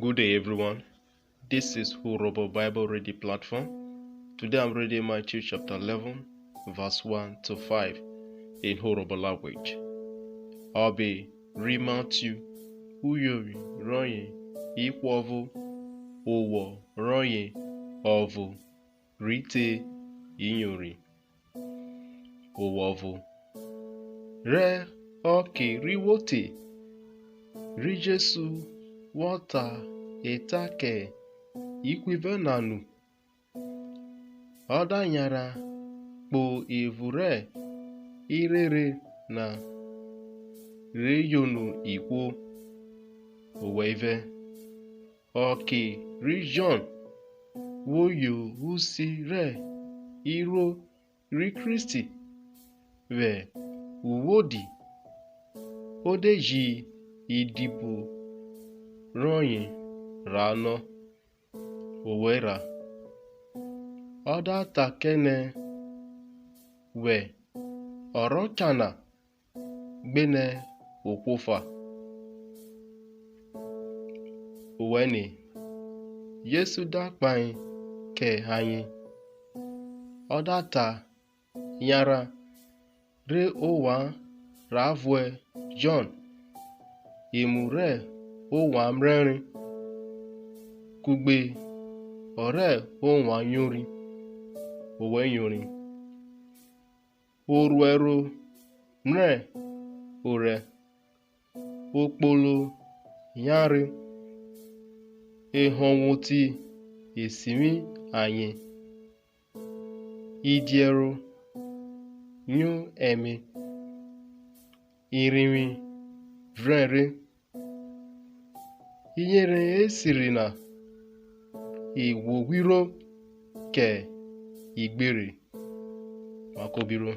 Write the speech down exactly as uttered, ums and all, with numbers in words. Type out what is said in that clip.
Good day, everyone. This is Urhobo Bible Reading Platform. Today I'm reading Matthew chapter eleven, verse one to five in Urhobo language. Ọbe ri Matthew, uyovwi rọye ihwo ọvo, owọ rọye ọvo, rhi te iyori. Owọ ọvo. Rẹ ọke ri wo te, ri Jesu vwọ ta eta kẹ ihwivẹ na nu, ọ da yanran kpo evun rẹ irere na re yono ihwo. Owọ ivẹ. Ọke ri Jọn vwo yo usi rẹ iruo ri Kristi vwẹ uwodi, o de ji idibo rọye ra nọ. Owọ erha. Ọ da ta kẹ nẹ, wẹ ọ rọ cha na, gbenẹ ohwo ọfa. Owẹne, Jesu da kpahen kẹ ayen, ọ da ta, yanran, re ovwan ra vuẹ Jọn, emu rẹ ovwan mrẹre, kugbe ọ rẹ ovwan yori. Owọ iyori. Orhuẹro mrẹ orẹ, okpolo yanrhe, ehọnvwoti e sivwi ayen, idiẹro nyo ẹme, irivwi vrẹn rhe. Iyẹnrẹn esiri na, ihwohwiro kẹ igbere. Wa kobiro.